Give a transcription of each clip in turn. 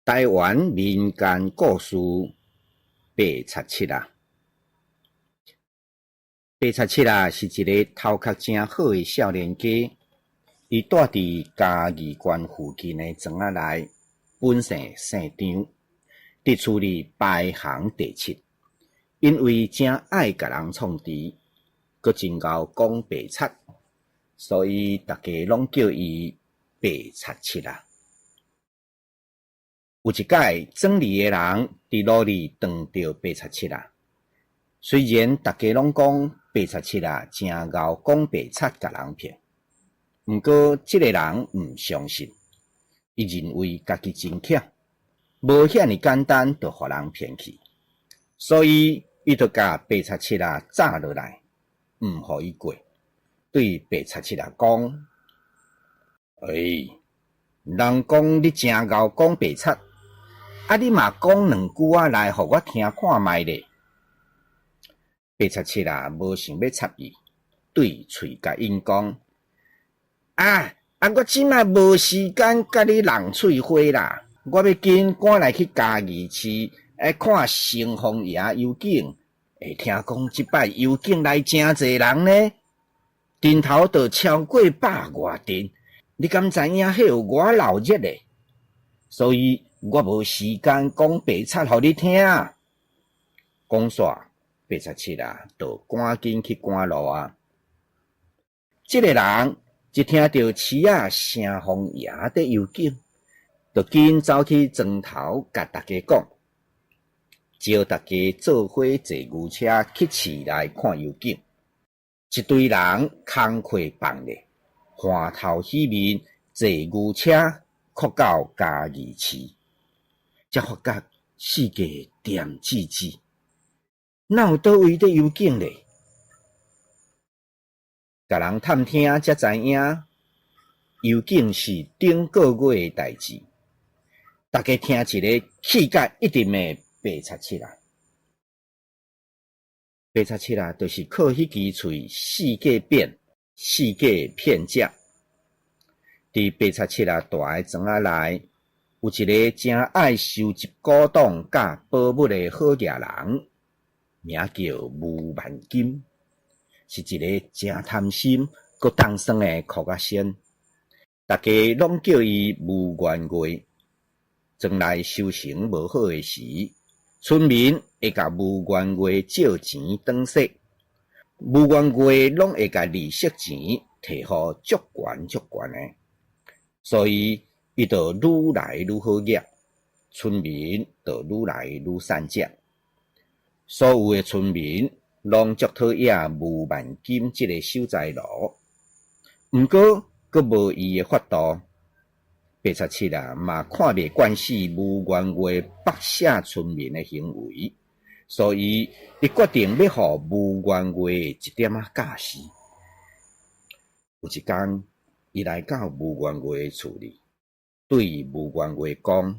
台灣民間故事白賊七仔。白賊七仔是一个頭殼誠好的少年家，伊蹛佇嘉義縣附近的庄仔內，本姓姓張，佇厝裡排行第七。因為誠愛共人創治，閣真𠢕講白賊，所以逐家攏叫伊白賊七仔。有一擺，庄裡的人佇路裡撞著白賊七仔。雖然逐家攏講白賊七仔誠𠢕講白賊共人騙，毋過這个人毋相信，伊認為家己真巧，無遐爾簡單就予人騙去，所以伊就共白賊七仔紮落來，毋予伊過，對白賊七仔講：欸，人講你誠𠢕講白賊，啊你嘛講兩句仔來予我聽看覓咧。白賊七仔無想欲插伊，對喙共應講：啊啊！我這擺無時間佮你弄喙花啦，我欲緊趕來去嘉義市來看城隍爺遊景。欸，聽講這擺遊景來誠濟人呢，陣頭都超過百外陣。你敢知影彼有偌鬧熱咧？所以我無時間講白賊予你聽。講煞，白賊七仔就趕緊去趕路啊！這个人一聽著市仔城隍爺佇遊景，就緊走去莊頭共大家講，招大家做伙坐牛車去市內看遊景。一堆人工課放咧，歡頭喜面坐牛車，擴到嘉義市，才發覺四界恬芷芷，哪有佗位佇遊景咧？共人探聽才知影，遊景是頂个月的代誌。大家聽一个氣甲一直罵白賊七仔，白賊七仔就是靠彼支喙四界變，四界騙食。佇白賊七仔蹛的庄仔內，有一个誠愛收集古董佮寶物的好額人，名叫吳萬金，是一个誠貪心、閣當耍的箍仔仙。大家攏叫伊吳元月。庄內收成無好的時，村民會共吳元月借錢轉洗，吳元月攏會共利息錢提予足懸足懸的，所以伊就愈來愈好額，村民就愈來愈散食。所有的村民攏足討厭吳萬金這个守財奴，毋過閣無伊的法度。白賊七仔嘛看袂慣勢吳元月剝削村民的行為，所以伊決定欲予吳元月一點仔教示。有一工，伊來到吳元月厝裡，對吳元月講：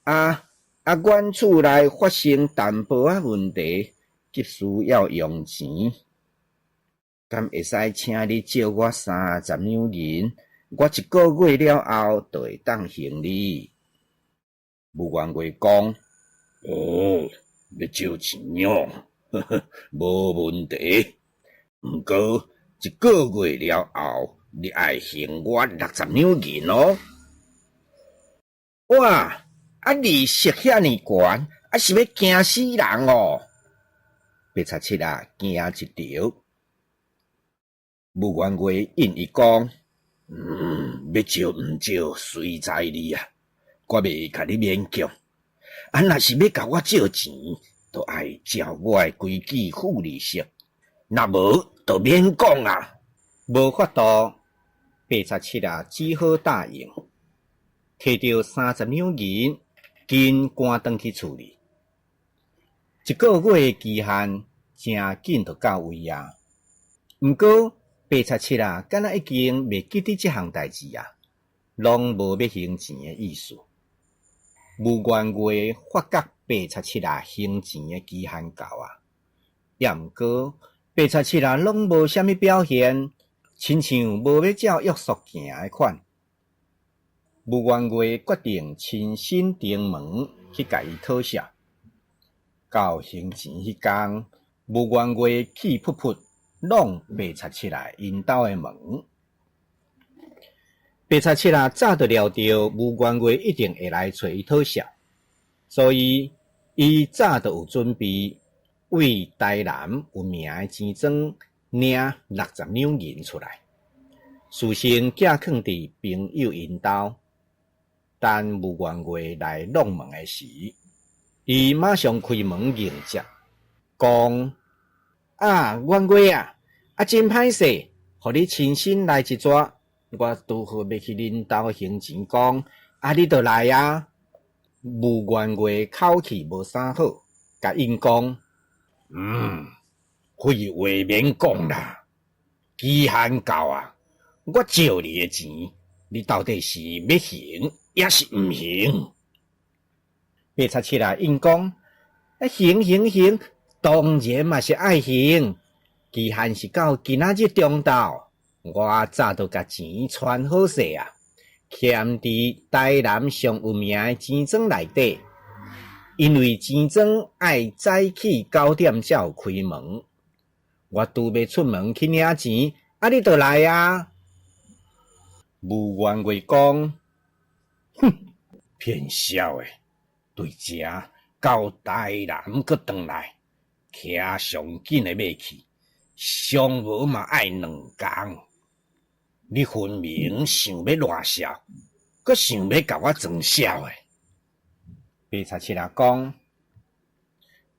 啊啊，阮厝內發生淡薄仔問題，急需要用錢，敢會使請你借我三十兩銀？我一个月了後就會當還你。吳元月講：哦，欲借錢哦，呵呵，無問題。毋過一个月了後，你愛還我六十兩銀哦。哇！啊利息遐爾懸，啊是欲驚死人哦！白賊七仔驚一趒。吳元月應伊講：嗯，欲借毋借隨在你啊，我袂共你勉強。啊，若是欲共我借錢，就愛照我的規矩付利息，若無就免講啊。無法度，白賊七仔只好答應，提著三十兩銀，緊趕轉去厝裡。一个月的期限誠緊就到位啊，毋過白賊七仔敢若已經袂記得這項代誌啊，攏無欲還錢的意思。吳元月發覺白賊七仔還錢的期限到啊，也毋過白賊七仔攏無啥物表現，親像無欲照約束行的款。吳元月決定親身登門去共伊討數。到還錢彼工，吳元月氣噗噗，挵白賊七仔𪜶兜的門。白賊七仔早就料著吳元月一定會來揣伊討數，所以伊早就有準備，對台南有名的錢莊領六十兩銀出來，事先寄囥佇朋友𪜶兜。等吳元月來挵門的時，伊馬上開門迎接，講：啊，元月啊，啊真歹勢，予你親身來一逝，我拄好欲去恁兜還錢，講啊，你就來啊。吳元月口氣無啥好，共應講：嗯，廢話免講啦，期限到啊，我借你的錢，你到底是欲還抑是毋還？白賊七仔應講：還還還，當然嘛是愛還，期限是到今仔日中晝。我早就共錢傳好勢啊，徛佇台南上有名的錢莊內底。因為錢莊愛早起9點才有開門，我拄欲出門去領錢，啊，你就來啊！吳元月講：哼，騙痟的，對遮到台南閣轉來，騎上緊的馬去，上無嘛愛兩工。你分明想欲賴數，閣想欲共我裝痟的。白賊七仔講：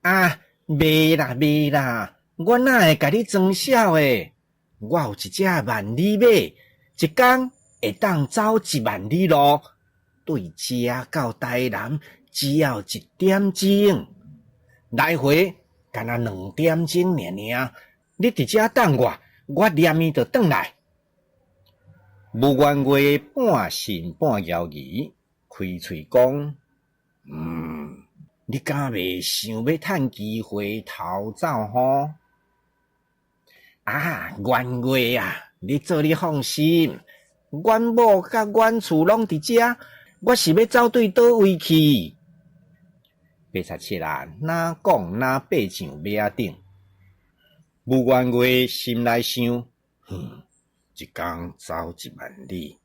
啊，袂啦袂啦，我哪會共你裝痟的？我有一隻萬里馬，一工會當走1萬里路，對遮到台南只要一點鐘，來回干焦2點鐘爾爾。你佇遮等我，我連伊就轉來。吳元月半信半猶疑，開喙講：嗯，你敢袂想欲趁機會逃走吼？啊，元月啊，你做你放心，阮某佮阮厝攏佇遮，我是欲走對佗位去？白賊七仔，若講若爬上馬仔頂。吳元月心內想：哼，一工走1萬里，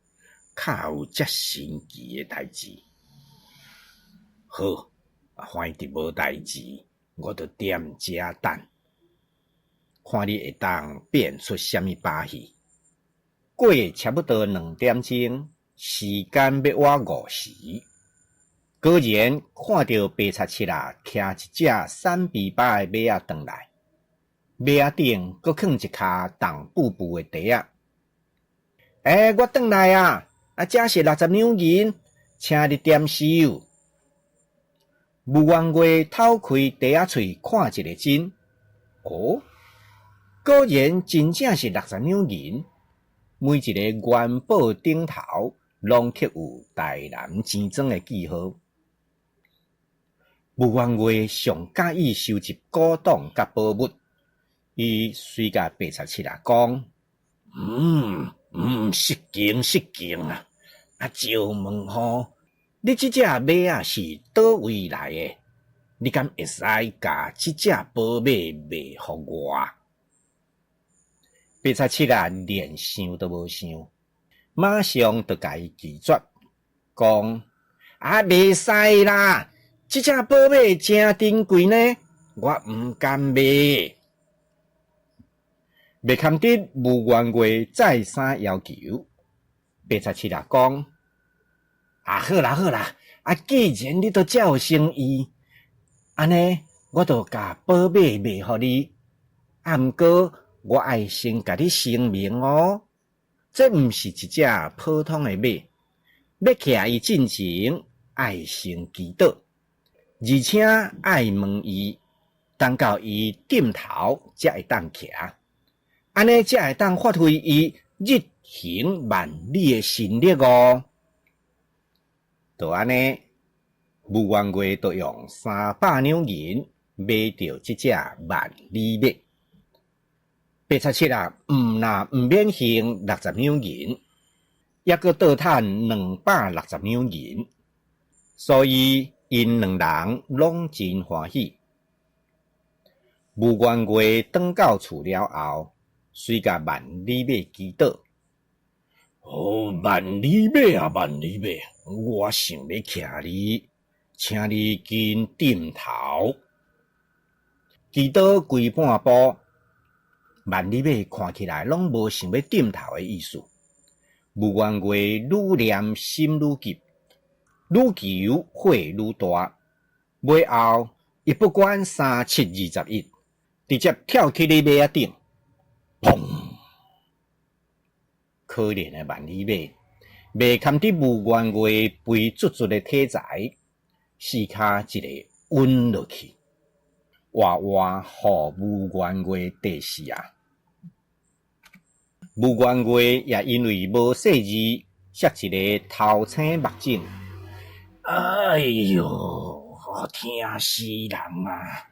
較有遮神奇的代誌？好，反正無代誌，我就踮遮等，看你會當變出啥物把戲。過差不多2點鐘，時間欲倚5時，果然看著白賊七仔騎一隻瘦皮巴的馬仔轉來，馬仔頂閣囥一跤重浡浡的袋仔。欸，我轉來啊！啊，這是60兩銀，請你點收。吳元月敨開袋仔喙看一下真，哦，果然真正是六十兩銀。每一個元寶頂頭攏刻有台南錢莊的記號。吳元月上佮意收集古董佮寶物，伊隨共白賊七仔講：嗯嗯，失敬失敬啊！啊，借問吼，你這隻馬仔是佗位來的？你敢會使共這隻寶馬賣予我？白賊七仔連想都無想，馬上就共伊拒絕，講：啊，袂使啦！這隻寶馬誠珍貴呢，我毋甘賣。袂堪得吳元月再三要求，白賊七仔講：啊，好啦好啦，啊，既然你都遮有誠意，按呢我就共寶馬賣予你。啊，毋過我愛先共你聲明哦，這毋是一隻普通的馬，欲騎伊進前愛先祈禱，而且愛問伊，等到伊點頭才會當騎。按呢才會當發揮伊日行萬里的神力哦。就按呢，吳元月就用300兩銀買著這隻萬里馬。白賊七仔，毋但毋免還60兩銀，猶閣倒趁260兩銀，所以𪜶兩人攏真歡喜。吳元月轉到厝了後，隨共萬里馬祈禱。哦，萬里馬啊，萬里馬，我想欲騎你，請你緊點頭。祈禱規半晡，萬里馬看起來攏無想欲點頭的意思。吳元月愈念心愈急，愈求火愈大。尾後，伊不管三七二十一，直接跳去你馬仔頂，砰！可憐的萬里馬，袂堪得吳元月肥卒卒的體材，四跤一个穩落去，活活予吳元月綴死啊！吳元月也因為無細膩，摔一个頭青目腫。哎喲，疼死人啊！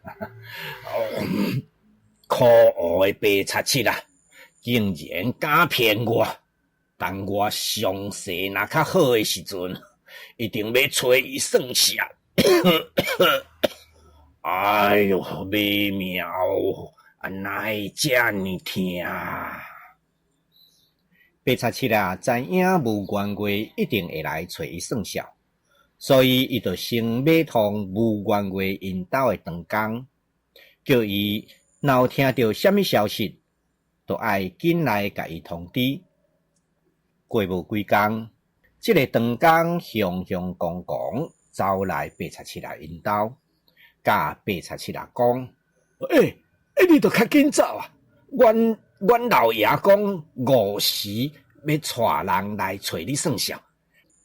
可惡的白賊七啊，竟然敢騙我！等我傷勢若較好的時陣，一定欲揣伊算賬。哎喲，欲命哦！啊，哪會遮爾疼？白賊七啊，知影吳元月一定會來揣伊算數，所以伊就先買通吳元月𪜶兜的長工，叫伊若有聽著啥物消息，就愛緊來共伊通知。過無幾工，這个長工雄雄剛剛走來白賊七仔𪜶兜，共白賊七仔講：欸，欸，你著較緊走啊！阮阮老爺講午時欲帶人來揣你算數，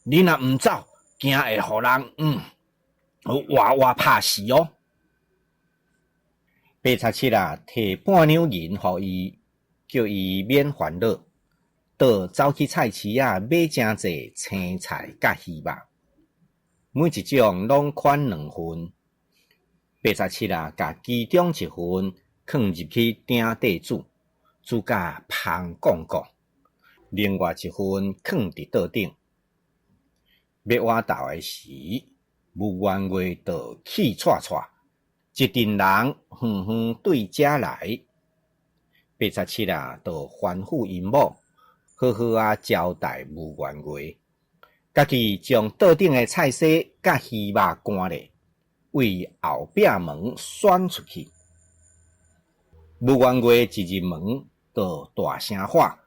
你若毋走，驚會予人活活拍死哦！白賊七仔提半兩銀予伊，叫伊免煩惱，倒走去菜市仔買誠濟青菜佮魚肉，每一種攏款兩份。白賊七仔共其中一份囥入去鼎底煮，煮甲芳絳絳；另外一份囥佇桌頂。欲倚晝的時，吳元月就氣掣掣，一陣人遠遠對遮來。白賊七仔就吩咐𪜶某好好仔招待吳元月，家己將桌頂的菜踅佮魚肉搬咧，對後壁門竄出去。吳元月一入門，就大聲喊：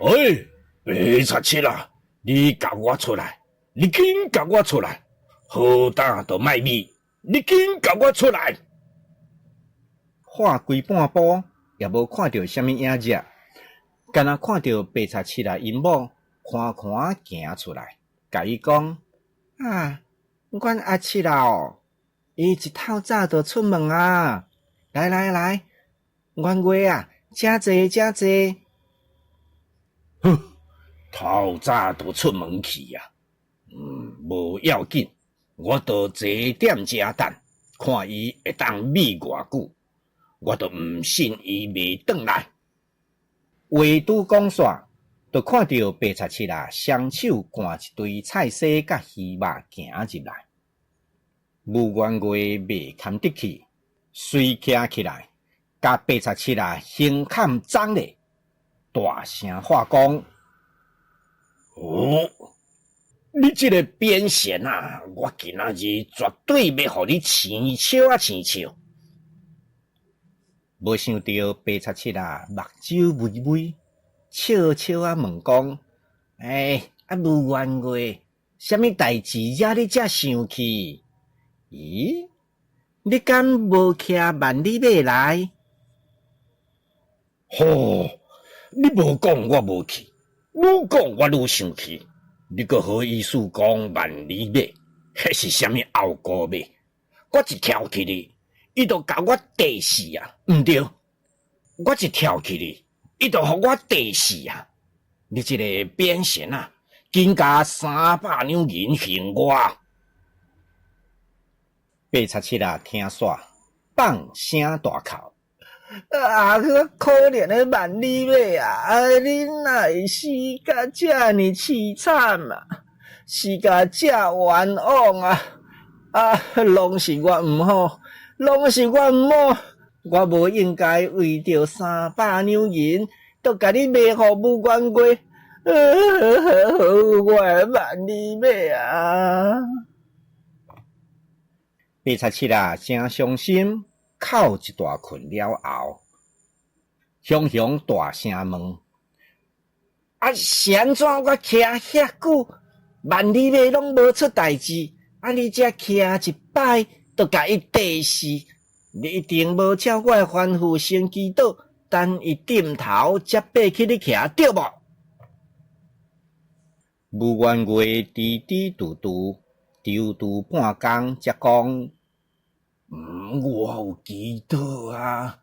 欸，白賊七仔，你共我出來！你緊共我出來！好膽就莫覕，你緊共我出來！喊規半晡，也無看著啥物影子，干焦看著白賊七仔𪜶某寬寬行出來，共伊講：啊，阮阿七仔哦，伊一透早就出門啊！來來來，元月啊，請坐，請坐。哼，透早就出門去啊！嗯，無要緊，我就坐踮遮等，看伊會當覕偌久，我就毋信伊袂轉來。話拄講煞，就看著白賊七仔雙手攑一堆菜踅佮魚肉行入來。吳元月袂堪得氣，隨徛起來，共白賊七仔胸坎摠咧，大聲喊講：哦，你這个扁仙啊！我今仔日絕對欲予你生笑啊生笑！無想著白賊七仔目睭微微，笑笑仔問講：欸，啊吳元月，啥物代誌惹你遮生氣？咦，你敢無騎萬里馬來？吼，你無講我無去，愈講我愈生氣。你閣好意思講萬里馬？彼是啥物甌膏馬？我一跳起哩，伊就共我綴死啊！毋對，我一跳起哩，伊就予我綴死啊！你這个扁仙啊，緊共300兩銀還我！白賊七仔聽煞，放聲大哭。啊！可憐的萬里馬啊！你哪會死甲遮爾淒慘啊？死甲遮冤枉啊！啊！攏是我毋好，攏是我毋好，我無應該為著三百兩銀，就共你賣予武元月。我的萬里馬啊！白賊七仔誠傷心，哭一大困了後，雄雄大聲問：啊，是按怎我徛遐久，萬里馬攏無出代誌，啊，你才徛一擺，就共伊綴死？你一定無照我的吩咐先祈禱，等伊點頭才爬起來徛，對無？武元月支支拄拄，躊躇半工，才講：我有祈禱啊，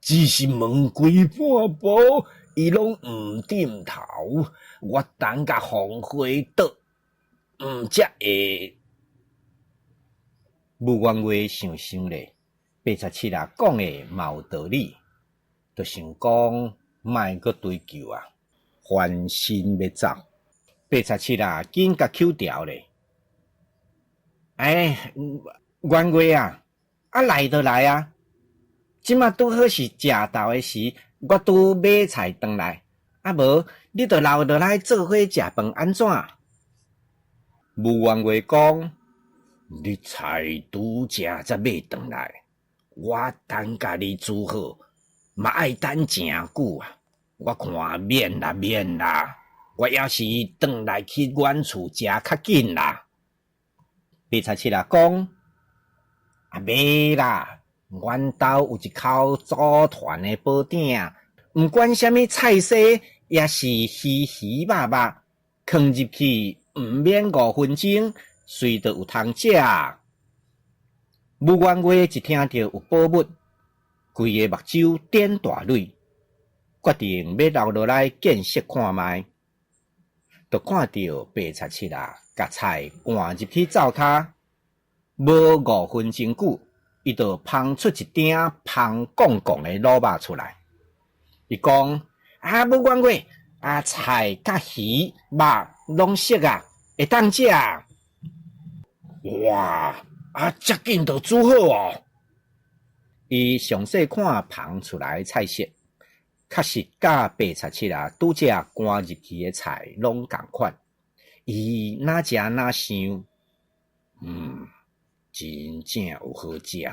只是問幾半步，伊攏毋點頭，我等甲風火倒，毋才會。武元月想想咧，白賊七仔講的嘛有道理，就想講莫閣追究啊，翻身欲走。白賊七仔緊共抾牢咧，欸，元月啊，啊來就來啊！這馬拄好是食晝的時，我拄買菜轉來，啊無你就留落來做伙食飯，按怎？武元月講：你菜拄才才買轉來，我等共你煮好，嘛愛等誠久啊！我看免啦免啦，我猶是轉來去阮厝食較緊啦。白賊七仔講：啊，袂啦，阮兜有一口祖傳的寶鼎，毋管啥物菜色，抑是魚魚肉肉，囥入去毋免5分鐘，隨就有通食。武元月一聽著有寶物，規个目睭點大蕊，決定欲留落來見識看覓。就看著白賊七仔共菜換入去灶跤，無5分鐘久，伊就芳出一鼎芳絳絳的滷肉出來。伊講：啊，武元月，啊菜佮魚肉攏熟啊，會當食。哇！啊，遮緊就煮好哦！伊詳細看芳出來的菜色，確實佮白賊七仔拄才趕入去的菜攏仝款。伊若食若想，真正有好食，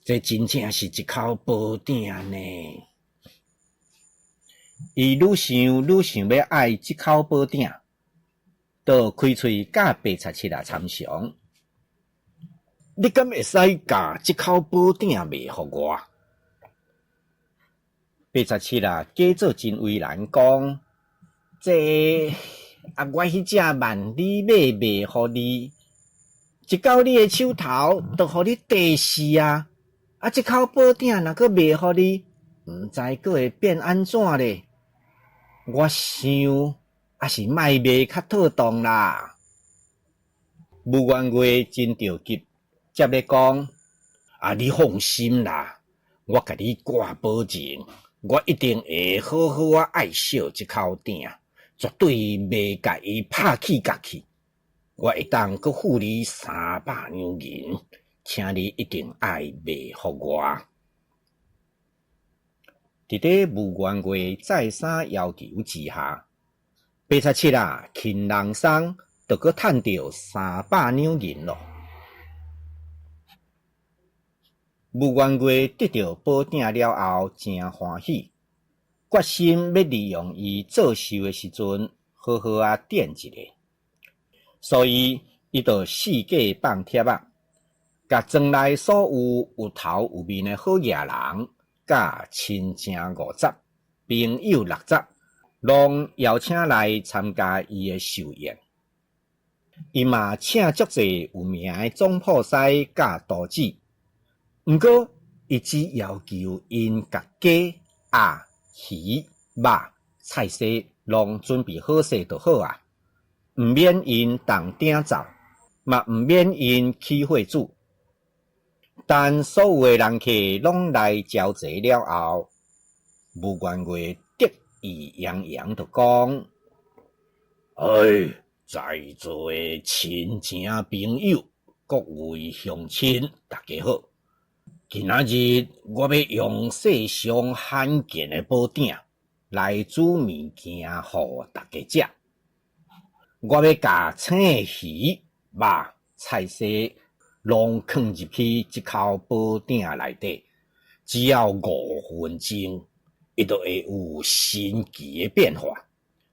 這真正是一口寶鼎呢。伊愈想愈想欲愛這口寶鼎，就開喙佮白賊七仔參詳。你敢會使共這口寶鼎賣予我？白賊七仔假做真為難，講：這啊，我彼隻萬里馬賣予你，一到你的手頭，就予你綴死啊！啊，這口寶鼎若閣賣予你，毋知閣會變按怎咧？我想，猶是莫賣較妥當啦。武元月真著急，接咧講：啊，你放心啦，我共你掛保證，我一定會好好仔愛惜這口鼎，絕對袂共伊拍起角去。我會當閣付你300兩銀，請你一定愛賣予我。佇咧武元月再三要求之下，白賊七仔輕囊鬆就閣趁著三百兩銀囉。武元月得著寶鼎了後，誠歡喜，決心欲利用伊做壽的時陣，好好仔典一下。所以，伊就四界放帖仔，共庄內所有有頭有面的好額人，佮親情50，朋友60，攏邀請來參加伊的壽宴。伊嘛請足濟有名的總鋪師佮刀子，毋過伊只要求𪜶共雞、鴨、魚、肉、菜色攏準備好勢就好啊，毋免𪜶動鼎灶，嘛毋免𪜶起火煮。等所有的人客攏來招齊了後，吳元月得意洋洋就講：哎，在座的親情朋友，各位鄉親，大家好！今仔日我欲用世上罕見的寶鼎來煮物件予大家食。我欲共青魚、肉、菜絲攏囥入去這口寶鼎內底，只要5分鐘，伊就會有神奇的變化。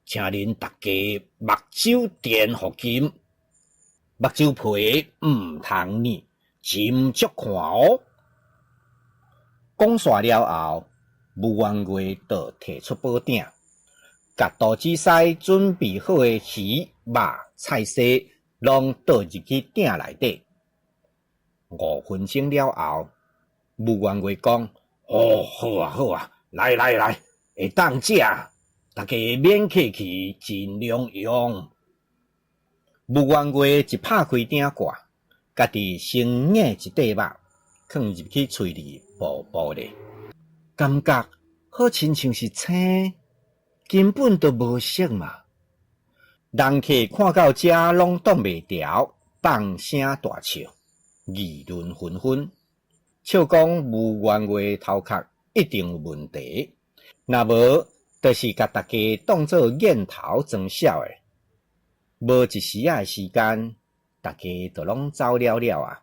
請恁大家目睭電予金，目睭皮毋通捏，斟酌看哦。講煞了後，吳元月就提出寶鼎，共肚子師準備好的魚、肉、菜絲攏倒入去鼎內底。5分鐘了後，吳元月講：哦，好啊，好啊，來來來，會當食，大家免客氣，盡量用。吳元月一拍開鼎蓋，家己先咬一塊肉，囥入去喙裡，薄薄咧，感覺好親像是青，根本就無色嘛。人客看到遮攏擋袂牢，放聲大笑，議論紛紛，笑講吳元月頭殼一定有問題，若無就是共大家當做癮頭裝痟的。無一時仔的時間，大家就攏走了了啊。